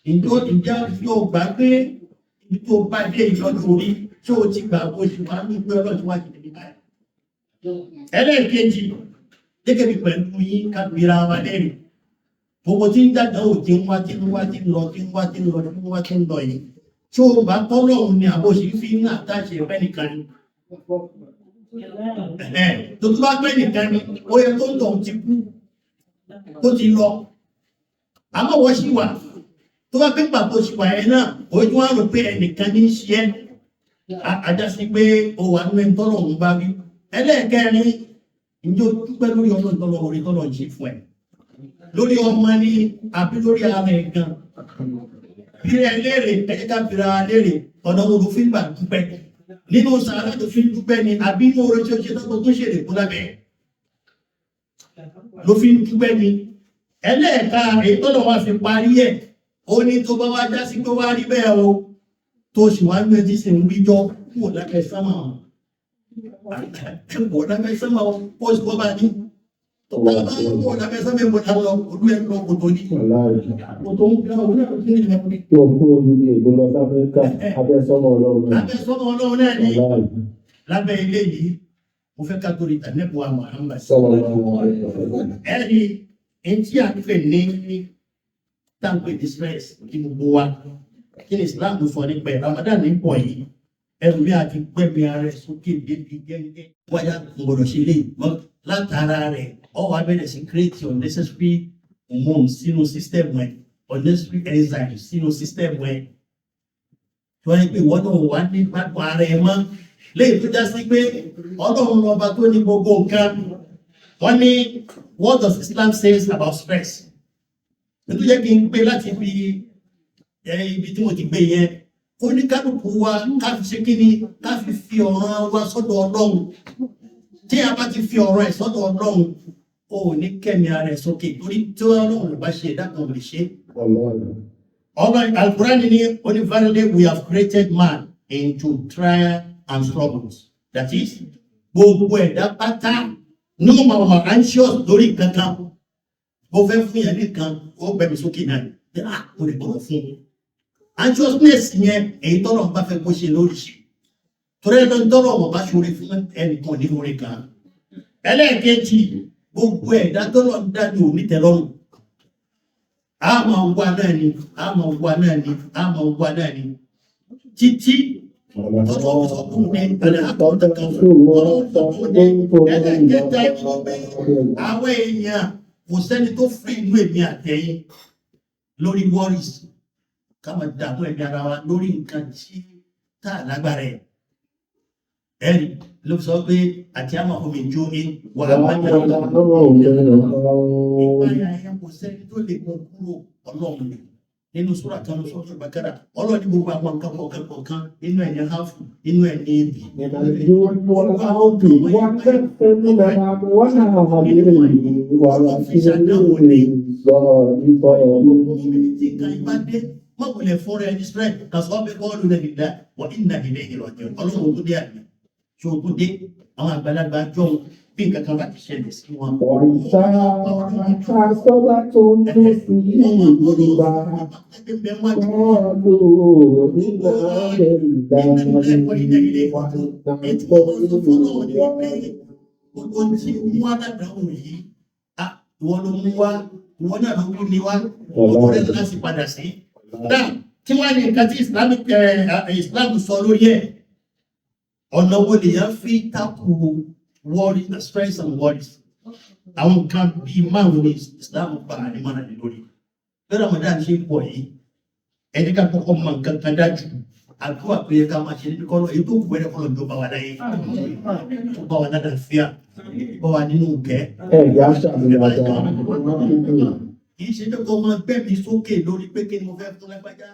Ìjọ ìjà yóò gbà pé ibi tó bá dé ìlọ́dún orí tí ó ti gbà bó ṣe wà ní pé ọlọ́dún wá jìnnà báyìí. Ẹlẹ́ẹ̀kejì, gẹ́gẹ́ bí pẹ̀lú yín ká gbéra wa lẹ́rìí. Gbogbo tí ń dàgbà ò tí ń wá, tí ń wá, tí ń lọ, tí ń wá, tí ń lọ, tí ń wá, tí ń lọ yìí. Tí ó bá tọ́lọ́run ni àbò sì fi ń àtàṣe ẹ̀fẹ́ nìkan ni. Tó tó bá pẹ́ nìkan ni, ó yẹ tó ń tọ̀ ti kú, tó ti lọ. Àmọ́ wọ́n ṣì wà. Tó bá pẹ́ pàtó ṣì wà ẹ̀ náà, ojú wa rò pé ẹnìkan ní í ṣe ẹ́. Ajá sí pé ó wà nínú ẹni tọ́lọ́run bá wí. Ẹlẹ́ẹ̀kẹrin, ǹjẹ́ o dúpẹ́ lórí ọlọ́run tọ́lọ́ orí tọ́lọ́ ń ṣe fún ẹ? Lórí ọmọ ni àbí lórí ara ẹ̀ gan? Bí ẹ léèrè, ẹ jẹ́ ká fira wa léèrè, ọ̀nà wo ló fi ń gbà dúpẹ́? Nínú sàárà tó fi ń dúpẹ́ ni àbí inú oore tí ó ṣe tọ́tọ́ tó ṣèlè fún lábẹ́ ẹ̀? Ló fi ń dúpẹ́ ni. Ẹlẹ́ẹ̀ka èyí tọ́lọ̀ wá fi parí ẹ̀, ó ní tó bá wá já sí pé wá rí bẹ́ẹ̀ o, tó sì wá gbé tí sì ń wíjọ́ kúrò lábẹ́ sánmà o. Kúrò lábẹ́ sánmà o, ó sì kọ́ bá ní. Tó bá bá kúrò lábẹ́ sánmà mo ta lọ, olú ẹ̀ lọ kòtò ní. Kòtò ń gbá òun náà sí ilẹ̀ orí. Tó kúrò UK tó lọ sí Amẹ́ríkà, abẹ́ sọ́mọ Ọlọ́run náà. Lábẹ́ sánmà Ọlọ́run náà ni. Lábẹ́ ilé yìí, mo fẹ́ ká torí tànẹ́bùwà Muhammad. Sallallahu alaihi wasallam. Ẹni ẹni tí a ń pè ní táǹpẹ̀ ní stress kí gbogbo wa, kí ni Islam sọ nípa ẹ̀? Ramadan ní pọ̀ yìí, ẹrù mi àti gbẹ̀mí ara ẹ̀ sókè débi gẹ́gẹ́ wáyà gbọ́dọ̀ ṣe lè mọ́ látara rẹ̀, ọ wá bẹ̀rẹ̀ sí create unnecessary hormones sínú system ẹ̀, unnecessary enzymes sínú system ẹ̀, tí wọ́n yẹ pé ìwọ náà wà ní gbàgbọ́ ara ẹ̀ mọ́. Léyìí tó já sí pé Ọlọ́run ọba tó ní gbogbo nǹkan, wọ́n ní, what does Islam says about stress? Nítorí jẹ́ kí n gbé láti ibi ibi tí mo ti gbé yẹn, oníkálukú wa ká fi ṣe kí ni, ká fi fi ọ̀ràn wa sọ́dọ̀ Ọlọ́run. Tí a bá ti fi ọ̀rọ̀ ẹ̀ sọ́dọ̀ Ọlọ́run, o ò ní kẹ́mi ara ẹ̀ sókè, torí tí Ọlọ́run ò bá ṣe, ẹ̀dá kan ò lè ṣe. Ọlọ́run Al-Qur'an ní only, "Verily, we have created man into trial and struggles." That is, gbogbo ẹ̀dá pátá ní ó máa wà anxious lórí kankan. Mo fẹ́ fún yẹn nìkan, ó gbẹ̀mí sókè náà ní, ah, mo lè gbọ́dọ̀ fún un. Anxiousness yẹn, èyí tọ́lọ̀ bá fẹ́ kó ṣe lórí ṣe. Torí ẹni tọ́lọ̀ wọ́n bá ṣoore fún ẹnìkan nínú orin kan. Ẹlẹ́ẹ̀kejì, gbogbo ẹ̀dá tọ́lọ̀ ń dá ní òní tẹ́lọ́rùn. A máa wá náà ni, a máa wá náà ni, a máa wá náà ni. Títí tọ́lọ̀ sọ fún mi, ẹlẹ́ẹ̀kẹta ẹ̀kọ́ pé àwọn èèyàn, kò sẹ́ni tó fún inú èmi àtẹ̀yìn lórí worries, ká máa dààmú ẹ̀mí ara wa lórí nǹkan tí tá a lágbára ẹ̀. Ẹ̀rí ló sọ pé àti àmọ́ omi jó ní wà á máa jẹ́ ìpáyà ẹ̀yà, kò sẹ́ni tó lè mú kúrò, Ọlọ́run ni. Nínú sura kan ló sọ́tún Bàkárà, Ọlọ́run ní gbogbo àwọn nǹkan kọ̀ọ̀kan kọ̀ọ̀kan, inú ẹ̀ ní háfù, inú ẹ̀ ní ebì. من الجوع والخوف والنفس من الأموال والعشير. Tí nǹkan ibà dé, má wulẹ̀ fọ́rọ̀ ẹni stress kà sọ pé kọ́ọ̀lù náà nílẹ̀ wà inna ilayhi raji'un. Ọlọ́run tó dé àmì ṣé o tó dé, àwọn àgbàlagbà jọ bí nǹkan kan bá ti ṣẹlẹ̀ sí wọn. وإذا أصابتهم مصيبة قالوا إنا لله وإنا Gbogbo tí mú wá ládàáwò yìí, ah, ìwọ ló mú wá, ìwọ náà ló mú ni wá, ọkọ rẹ láti padà sí. Náà, kí wá ní nǹkan tí Islam sọ lórí ẹ̀? Ọ̀nà wo lèèyàn fi takò worry, stress and worries? Àwọn nǹkan bíi márùn-ún ní Islam gba ànímọ́ra lé lórí. Bí Ramadan ṣe ń pọ̀ yìí, ẹni ká kọ́kọ́ mọ nǹkan kan dájú. Àdúrà pé ká máa ṣe níbi kọ́lọ́, èyí tó kù wẹ́rẹ́ kọ́lọ́ tó bá wa láyé, tó bá wa lálàáfíà, bá wa nínú ìkẹ́. Ẹ̀yà ṣàmì dáadáa. Kì í ṣe pé kó máa gbẹ́mi sókè lórí pé kí ni mo fẹ́ fún lágbájá.